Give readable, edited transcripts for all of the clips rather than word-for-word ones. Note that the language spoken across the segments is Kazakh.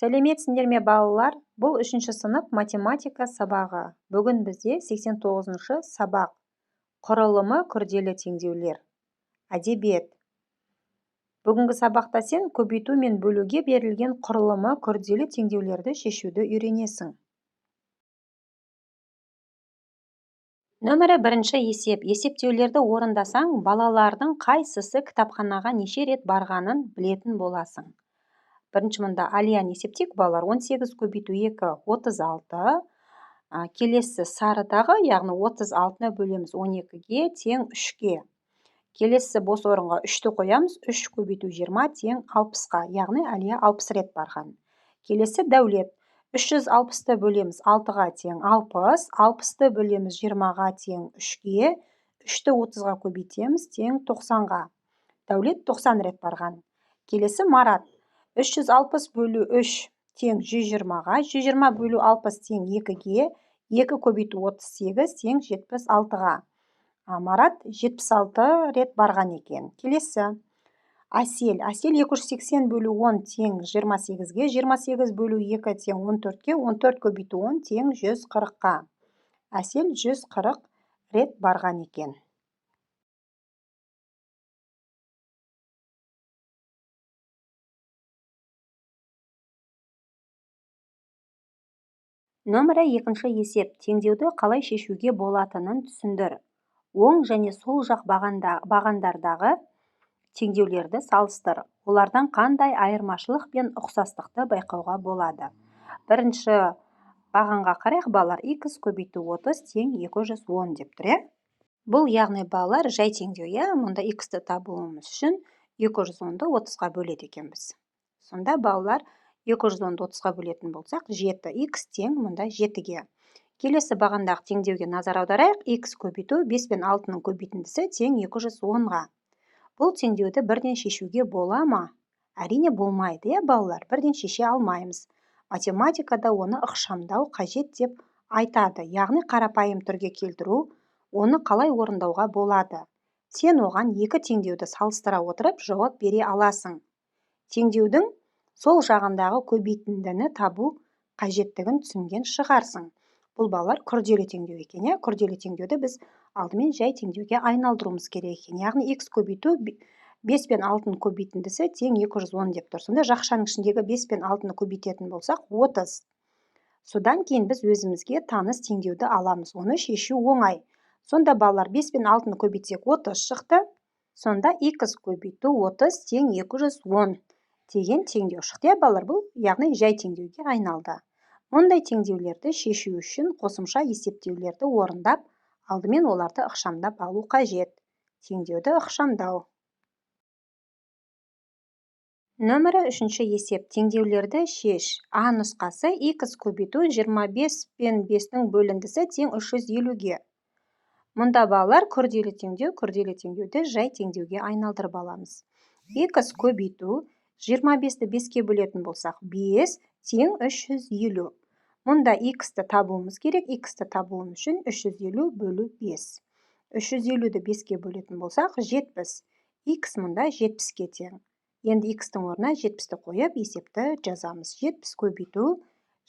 Сәлеметсіңдер ме, балалар? Бұл 3-ші сынып математика сабағы. Бүгін бізде 89-шы сабақ. Құрылымы күрделі теңдеулер. Әдебиет. Бүгінгі сабақта сен көбейту мен бөлуге берілген құрылымы күрделі теңдеулерді шешуді үйренесің. Нөмірі 1-ші есеп. Есептеулерді орындасаң, балалардың қайсысы кітапханаға неше рет барғанын білетін боласың. Бірінші мұнда Алияны есептейік, балалар. 18 көбейту 2, 36. Келесі сарыдағы, яғни 36-ны бөлеміз 12-ге тең 3-ге. Келесі бос орынға 3-ті қоямыз, 3 көбейту 20 тең 60-қа, яғни Алия 60 рет барған. Келесі Дәулет. 360-ты бөлеміз 6-ға тең 60, 60-ты бөлеміз 20-ға тең 3-ге, 3-ті 30-ға көбейтеміз тең 90-ға. Дәулет 90 рет барған. Келесі Марат. 360 бөлу 3 тең 120-ға, 120 бөлу 60 тең 2-ге, 2 көбейту 38 тең 76-ға. Марат 76 рет барған екен. Келесі Әсел. Әсел 280 бөлу 10 тең 28-ге, 28 бөлу 2 тең 14-ге, 14 көбейту 10 тең 140-қа. Әсел 140 рет барған екен. Нөмірі 2-ші есеп. Теңдеуді қалай шешуге болатынын түсіндір. Оң және сол жақ бағандардағы теңдеулерді салыстыр. Олардан қандай айырмашылық пен ұқсастықты байқауға болады? Бірінші бағанға қарайық, балалар. Х көбейту 30 тең 210 деп тұр, иә? Бұл яғни балалар жай теңдеу, иә? Мұнда х-ті табуымыз үшін 210-ды 30-ға бөледі екенбіз. Сонда балалар 210-ды 30-ға бөлетін болсақ, 7 х тең мұнда 7-ге. Келесі бағандағы теңдеуге назар аударайық. Х көбейту 5 пен 6-ның көбейтіндісі тең 210-ға. Бұл теңдеуді бірден шешуге бола ма? Әрине болмайды, иә, балалар, бірден шеше алмаймыз. Математикада оны ықшамдау қажет деп айтады, яғни қарапайым түрге келтіру, оны қалай орындауға болады? Сен оған екі теңдеуді салыстыра отырып жауап бере аласың. Теңдеудің сол жағындағы көбейтіндіні табу қажеттігін түсінген шығарсың. Бұл балалар күрделі теңдеу екен, иә? Күрделі теңдеуді біз алдымен жай теңдеуге айналдыруымыз керек екен. Яғни х көбейту 5 пен 6-ның көбейтіндісі тең 210 деп тұр. Сонда жақшаның ішіндегі 5 пен 6-ны көбейтетін болсақ 30. Содан кейін біз өзімізге таныс теңдеуді аламыз. Оны шешу оңай. Сонда балалар 5 пен 6-ны көбейтсек 30 шықты. Сонда х көбейту 30 тең 210 деген теңдеу шықты, иә, балалар? Бұл яғни жай теңдеуге айналды. Мұндай теңдеулерді шешу үшін қосымша есептеулерді орындап, алдымен оларды ықшамдап алу қажет. Теңдеуді ықшамдау. Нөмірі 3-ші есеп. Теңдеулерді шеш. А нұсқасы х көбейту 25 пен 5-нің бөліндісі тең 350-ге. Мұнда балалар күрделі теңдеу, күрделі теңдеуді жай теңдеуге айналдырып аламыз. Х көбейту 25-ті 5-ке бөлетін болсақ, 5 тең 350. Мұнда х-ті табуымыз керек. Х-ті табуымыз үшін 350 бөлу 5. 350-ді 5-ке бөлетін болсақ, 70. Х мұнда 70-ке тең. Енді х-тің орнына 70-ті қойып, есепті жазамыз. 70 көбейту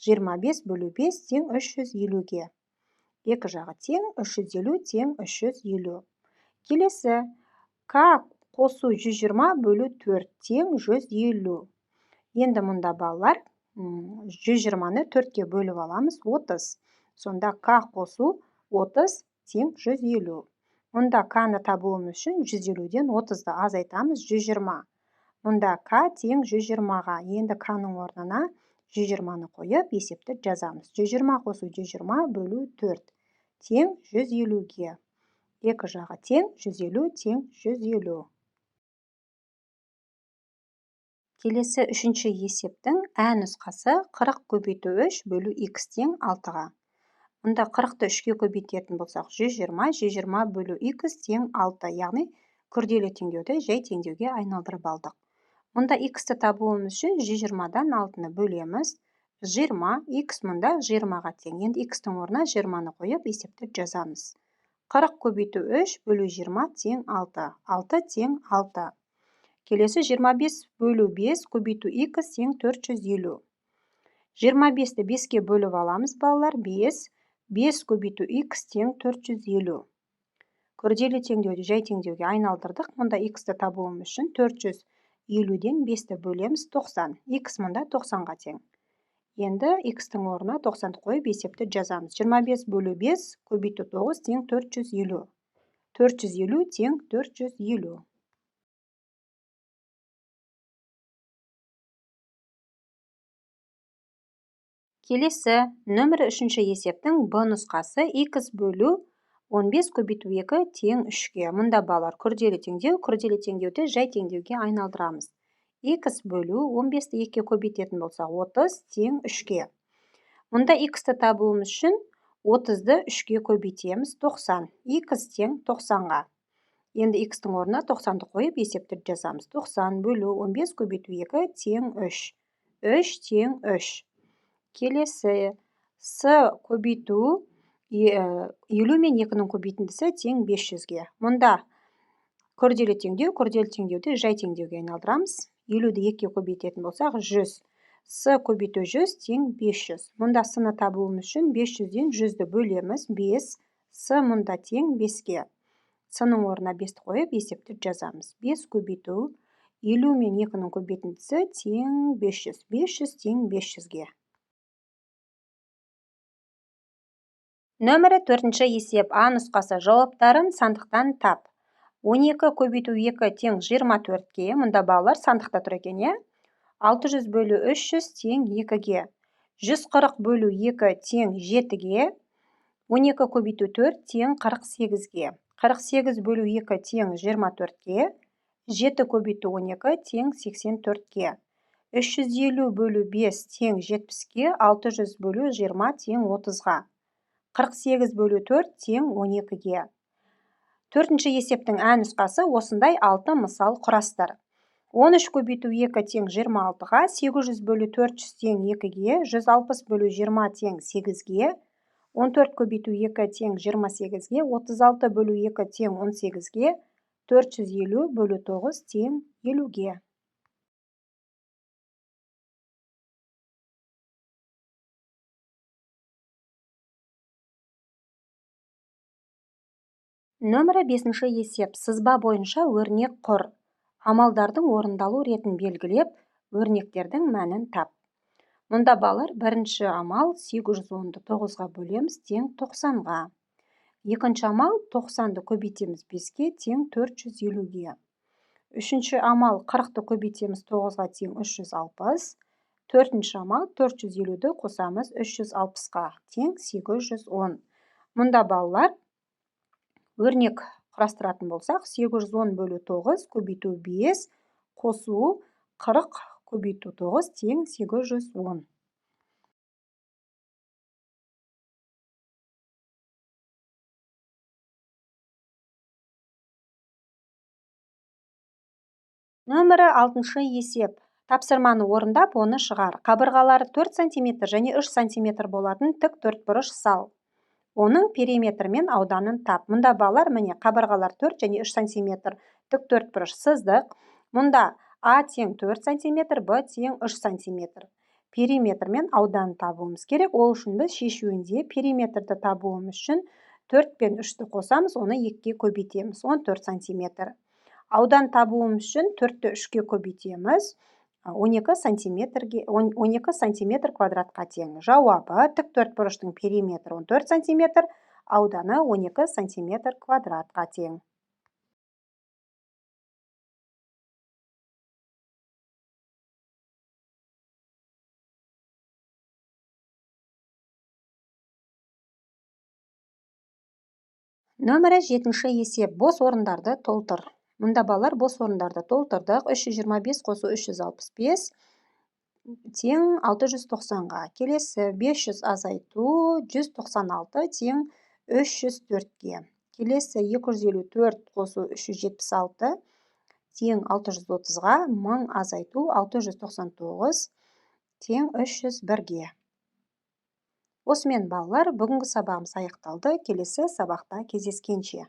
25 бөлу 5 тең 350-ге. Екі жағы тең, 350 тең 350. Келесі, к қосу 120 бөлу 4 тең 150. Енді мұнда балалар 120-ны 4-ке бөліп аламыз, 30. Сонда к қосу 30 тең 150. Мұнда к-ны табуымыз үшін 150-ден 30-ды азайтамыз, 120. Мұнда к тең 120-ға. Енді к-ның орнына 120-ны қойып, есепті жазамыз. 120 қосу 120 бөлу 4 тең 150-ге. Екі жағы тең, 150 тең 150. Келесі 3-ші есептің ә нұсқасы 40 көбейту 3 бөлу х тең 6-ға. Мұнда 40-ты 3-ке көбейтетін болсақ, 120, 120 бөлу х тең 6, яғни күрделі теңдеуді жай теңдеуге айналдырып алдық. Мұнда х-ті табуымыз үшін 120-дан 6-ны бөлеміз. 20, х мұнда 20-ға тең. Енді х-тің орнына 20-ны қойып есепті жазамыз. 40 көбейту 3 бөлу 20 тең 6. 6 тең 6. Келесі 25 бөлу 5 көбейту х тең 450. 25-ті 5-ке бөліп аламыз, балалар, 5. 5 көбейту х тең 450. Күрделі теңдеуді жай теңдеуге айналдырдық. Мұнда х-ті табуымыз үшін 450-ден 5-ті бөлеміз, 90. Х мұнда 90-ға тең. Енді х-тің орнына 90-ды қойып есепті жазамыз. 25 бөлу 5 көбейту 9 тең 450. 450 тең 450. Келесі нөмірі 3-ші есептің Б нұсқасы х бөлу 15 көбейту 2 тең 3-ке. Мұнда балалар күрделі теңдеу, күрделі теңдеуді жай теңдеуге айналдырамыз. Х бөлу 15-ті 2-ке көбейтетін болсақ 30 тең 3-ке. Мұнда х-ті табуымыз үшін 30-ды 3-ке көбейтеміз, 90. Х тең 90-ға. Енді х-тің орнына 90-ды қойып есепті жазамыз. 90 бөлу 15 көбейту 2 тең 3. 3 тең 3. Келесі с көбейту 50 мен 2-нің көбейтіндісі тең 500-ге. Мұнда күрделі теңдеу, күрделі теңдеуді жай теңдеуге айналдырамыз. 50-ді 2-ге көбейтетін болсақ 100. С көбейту 100 тең 500. Мұнда с-ны табуымыз үшін 500-ден 100-ді бөлеміз, 5. С мұнда тең 5-ке. С-ның орнына 5-ті қойып есепті жазамыз. 5 көбейту 50 мен 2-нің көбейтіндісі тең 500. 500 тең 500-ге. Нөмірі 4-ші есеп А нұсқасы жауаптарын сандықтан тап. 12 көбейту 2 тең 24-ке. Мұнда балалар сандықта тұр екен, иә? 600 бөлу 300 тең 2-ге. 140 бөлу 2 тең 7-ге. 12 көбейту 4 тең 48-ге. 48 бөлу 2 тең 24-ге. 7 көбейту 12 тең 84-ге. 350 бөлу 5 тең 70-ге. 600 бөлу 20 тең 30-ға. 48 бөлу 4 тең 12-ге. 4-ші есептің ә нұсқасы осындай 6 мысал құрастыр. 13 көбейту 2 тең 26-ға, 800 бөлу 400 тең 2-ге, 160 бөлу 20 тең 8-ге, 14 көбейту 2 тең 28-ге, 36 бөлу 2 тең 18-ге, 450 бөлу 9 тең 50-ге. Нөмірі 5-ші есеп. Сызба бойынша өрнек құр. Амалдардың орындалу ретін белгілеп, өрнектердің мәнін тап. Мұнда балалар бірінші амал 810-ды 9-ға бөлеміз, тең 90-ға. Екінші амал 90-ды көбейтеміз 5-ке, тең 450-ге. Үшінші амал 40-ты көбейтеміз 9-ға, тең 360. Төртінші амал 450-ді қосамыз 360-қа, тең 810. Мұнда балалар өрнек құрастыратын болсақ, 810 бөлу 9 көбейту 5 қосу 40 көбейту 9 тең 810. Нөмірі 6-шы есеп. Тапсырманы орындап, оны шығар. Қабырғалары 4 см және 3 см болатын тік төртбұрыш сал. Оның периметрі мен ауданын тап. Мұнда балалар міне қабырғалар 4 және 3 см тік төртбұрыш сыздық. Мұнда А тең 4 см, Б тең 3 см. Периметр мен ауданын табуымыз керек. Ол үшін біз шешуінде периметрді табуымыз үшін 4 пен 3-ті қосамыз, оны 2-ге көбейтеміз, 14 см. Аудан табуымыз үшін 4-ті 3-ке көбейтеміз, 12 сантиметр квадратқа тең. Жауабы тік төртбұрыштың периметрі 14 сантиметр, ауданы 12 сантиметр квадратқа тең. Нөмірі 7-ші есеп. Бос орындарды толтыр. Мұнда балалар бос орындарды толтырдық. 325 қосу 365 тең 690-ға. Келесі 500 азайту 196 тең 304-ке. Келесі 254 қосу 376 тең 630-ға, 1000 азайту 699 тең 301-ге. Осымен балалар бүгінгі сабағымыз аяқталды. Келесі сабақта кездескенше.